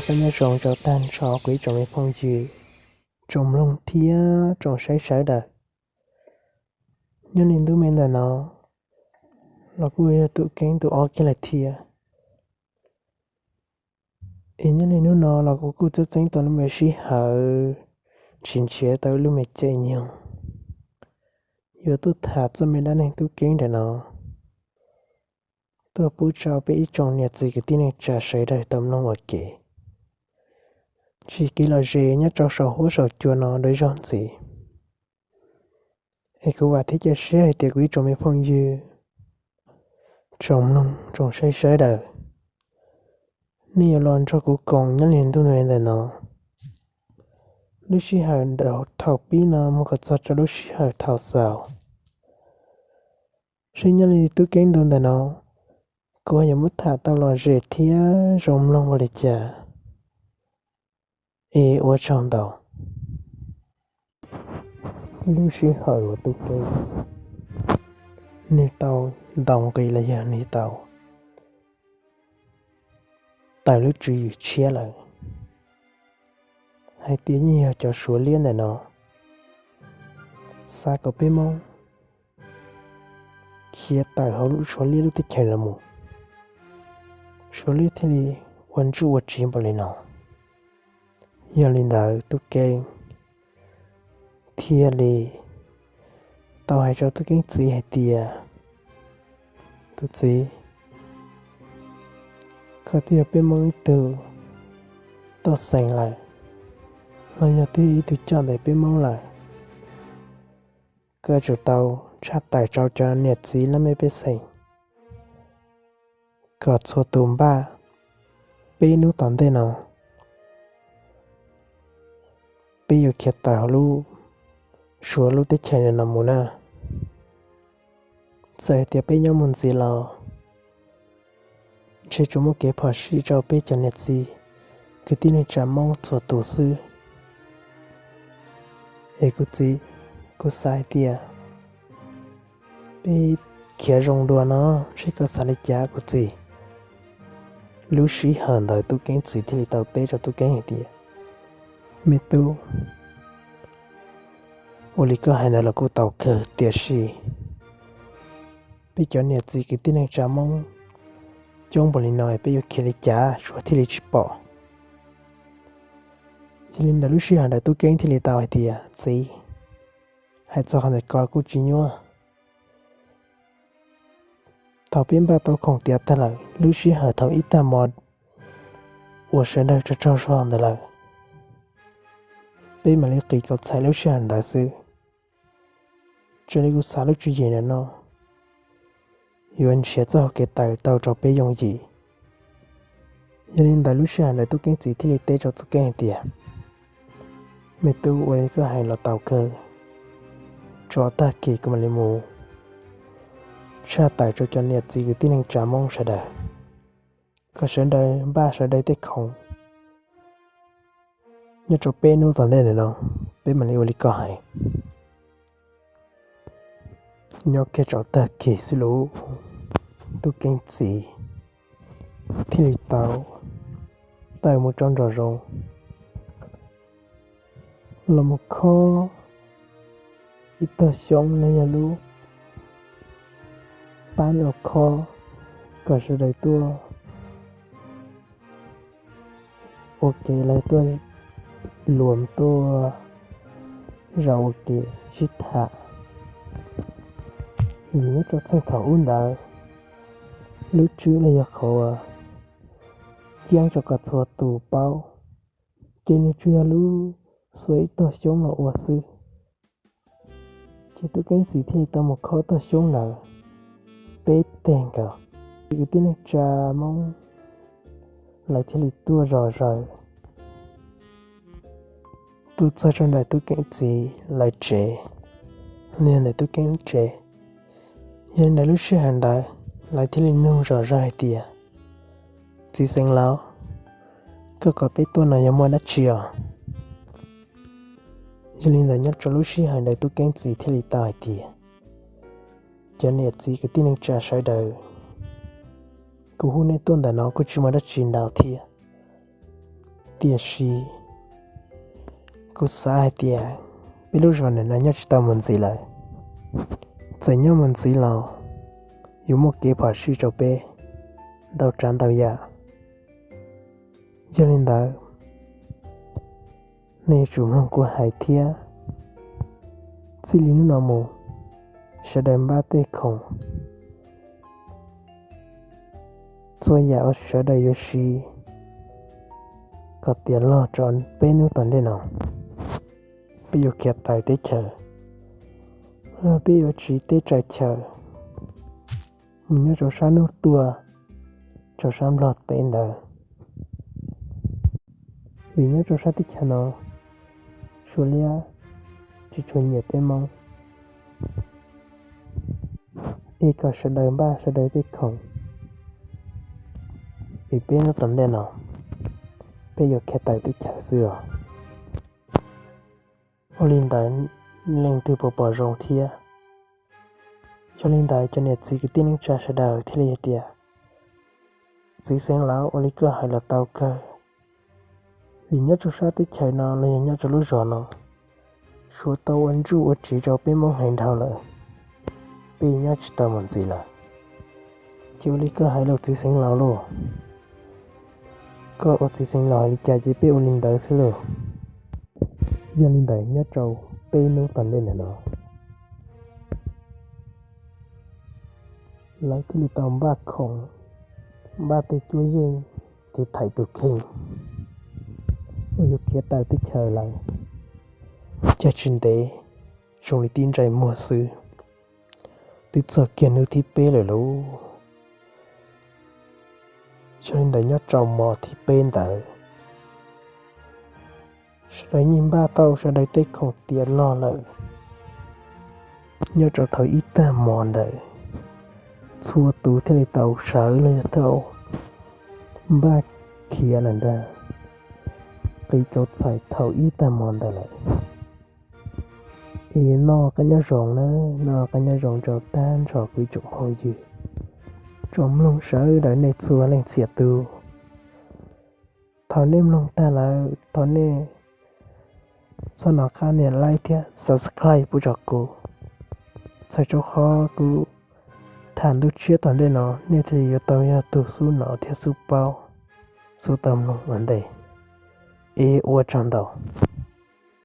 Koj nyob zoo rau tag nrho kuv ib tsoom me phooj ywg, tsoom mloog thiab tsoom saib sawv daws. Nyob li ntu me ntawm no los kuj yog Tub Keeb ntu ob kiag lawm thiab. Es nyob li hnub no los kuv kuj txeeb txeeb tau lub me sij hawm tsis nrhiav tau lub me caij nyoog yuav tuaj tham txoj me dab neeg Tub Keeb ntawm no tuaj pub rau peb ib tsoom niam txiv kwv tij neej tsa sawv daws tau mloog ua ke. Tsis kev lom zem nyob rau saum huab saum cua no dua ib zaug ntxiv. Es kuv vam thiab cia siab hais tias kuv ib tsoom me phooj ywg, tsoom mloog tsoom saib sawv daws, nej yuav los nrog kuv koom nyob li ntu ntawm no. Lub sij hawm thaum pib no mus kom txog rau lub sij hawm thaum xaus, seb nyob li Tub Keeb ntu ntawm no kuv yuav muab tham tau lom zem thiab zoo mloog ua li cas. Es ua tsaug ntau. Lub sij hawm uas Tub Keeb nws tau ntaus nqi los yog nws tau tawm lub tswv yim tshiab lawm hais tias yeej yog cov Suav liab ntawm no xav kom peb Hmoob khiav tawm hauv lub Suav liab lub teb chaws los mus, Suav liab thiaj li ua ntsuj ua tsiv npaum li no. Yog li ntawd Tub Keeb thiaj li tau hais rau Tub Keeb txiv hais tias, kuv txiv, koj twb yog peb Hmoob ib tug toj xeem lawm, los yog twb yog ib tug coj ntawm peb Hmoob lawm, koj tsum tau tshaj tawm rau cov niam txiv laj mej pej xeem kom txhua tus npaj. Peb hnub tom ntej no peb yuav khiav tawm hauv lub Suav lub teb chaws no mus na. Txawm hais tias peb nyob mus ntxiv los ntshe tsuas muaj kev phom sij rau peb cov niam txiv kwv tij neej tsa Hmoob txhua tus xwb. Es kuv txiv, kuv xav hais tias peb khiav zoo dua no, seb koj xav li cas kuv txiv. Lub sij hawm ntawd Tub Keeb txiv thiaj li tau teb rau Tub Keeb hais tias, me tub, ua li koj hais ntawd los kuj tau kawg, tiam sis peb cov niam txiv kwv tij neej tsa Hmoob coob npaum li no es peb yuav khiav li cas Suav thiaj li tsis pom? Yog li ntawd lub sij hawm ntawd Tub Keeb thiaj li tau hais tias, txiv, hais txog qhov ntawd ko kuj tsis nyuaj. Thaum peb npaj tau khoom tiav tag lawm, lub sij hawm thaum ib tag hmo uas sawv daws tsaug tsaug zog ntawd lawm, peb mam li qiv kauv txhais lub sij hawm ntawd xwb. Raws li kuv xav lub tswv yim ntawm no yuav nrhiav txoj hau kev tawm tau rau peb yooj yim. Yog li ntawd lub sij hawm ntawd Tub Keeb txiv thiaj li teb rau Tub Keeb hais tias, me tub, ua li koj hais los tau kawg, tso tag kis kuv mam li mus tshaj tawm rau cov niam txiv kwv tij neej tsa Hmoob sawv daws, kom sawv daws npaj sawv daws tej khoom. Nyob rau peb hnub tom ntej ntawm no, peb mam li ua li koj hais. Nyob kiag tsaus tag kis xwb lauj, Tub Keeb txiv thiaj li tau tawm mus rau nraum zoov los mus khob ib tog xyoob los yog lub pab uas khob kom sawv daws tuaj ua ke los tuaj luam tuaj zaum ua ke sib tham. Vim nyob rau txheej thaum ub ntawd, lub tswb los yog qhov uas ceeb rau kom txhua tus paub, ces nws tsuas yog lub xuas ib tog xyoob los ua xwb. Ces Tub Keeb txiv thiaj li tau mus khob tog xyoob ntawd peb teg nkaus, ces kwv tij neej tsa Hmoob lawv thiaj li tuaj zom zaws tuaj txog rau ntawm Tub Keeb txiv lawv tsev, los yog ntawm Tub Keeb tsev. Yog li ntawd lub sij hawm ntawd lawv thiaj li nug zom zaws hais tias, txiv xeev laus, koj kom peb tuaj no yog muaj dab tsi os? Yog li ntawd nyob rau lub sij hawm ntawd Tub Keeb txiv thiaj li tau hais tias, cov niam txiv kwv tij neej tsa sawv daws, kuv hu nej tuaj ntawm no kuj tsis muaj dab tsi ntau thiab. Tiam sis kuv xav hais tias peb lub zos ntawm no nyob tsis tau mus ntxiv lawm. Txawm nyob mus ntxiv los yuav muaj kev phom sij rau peb ntau tsav ntau yam. Yog li ntawd, nej yuav tsum mloog kuv hais thiab. Txij li hnub no mus, sawv daws npaj tej khoom, txhua yam uas sawv daws yuav siv kom tiav log rau peb hnub tom ntej no. Peb yuav khiav tawm teb chaws, los peb yuav tsiv teb tsaws chaw mus nyob rau sab hnub tuaj, rau sab Nplog teb ntawd. Vim nyob rau sab teb chaws no, Suav liab tsis tshua nyiam peb Hmoob. Es kom sawv daws npaj sawv daws tej khoom, es peb hnub tom ntej no peb yuav khiav tawm teb chaws xwb os. Ua li ntawd leej twg puas pom zoo thiab? Yog li ntawd cov niam txiv kwv tij neej tsa sawv daws thiaj li hais tias, txiv xeev laus, ua li koj hais los tau kawg. Vim nyob rau sab teb chaws no los yog nyob rau lub zos no, Suav tau ua ntsuj ua tsiv rau peb Hmoob heev dhau lawm, peb nyob tsis tau mus ntxiv lawm. Ces ua li koj hais lauj txiv xeev laus lauj. Koj ua txiv xeev laus hais li cas ces peb ua li ntawd xwb lauj. Yog li ntawd nyob rau peb hnub tom ntej ntawm no, lawv thiaj li tau npaj khoom, npaj tej cuab yeej, ces thaiv tus kheej uas yuav khiav tawm teb chaws lawm. Cas tsis ntev, zoo li tib ntsais muag xwb, twb txog kiag hnub thib peb lawm lauj. Yog li ntawd nyob rau hmo thib peb ntawd, sawv daws yeej npaj tau sawv daws tej khoom tiav log lawm. Nyob rau thaum ib tag hmo ntawd, txhua tus thiaj li tau sawv los yog tau npaj khiav lawm ntag. Qiv kauv txhais thaum ib tag hmo ntawd lawm. Es noj qab nyob zoo na, noj qab nyob zoo rau tag nrho kuv ib tsoom phooj ywg, tsoom mloog sawv daws nej txhua leej txhia tus. Thaum nej mloog tag lawm, thov nej txhob nco qab nias like thiab subscribe pub rau kuv. Txhawm rau qhov kuv tham ntu tshiab tom ntej no nej thiaj li yuav tau yog tus xub hnov thiab xub paub, xub tau mloog ua ntej. Es ua tsaug ntau.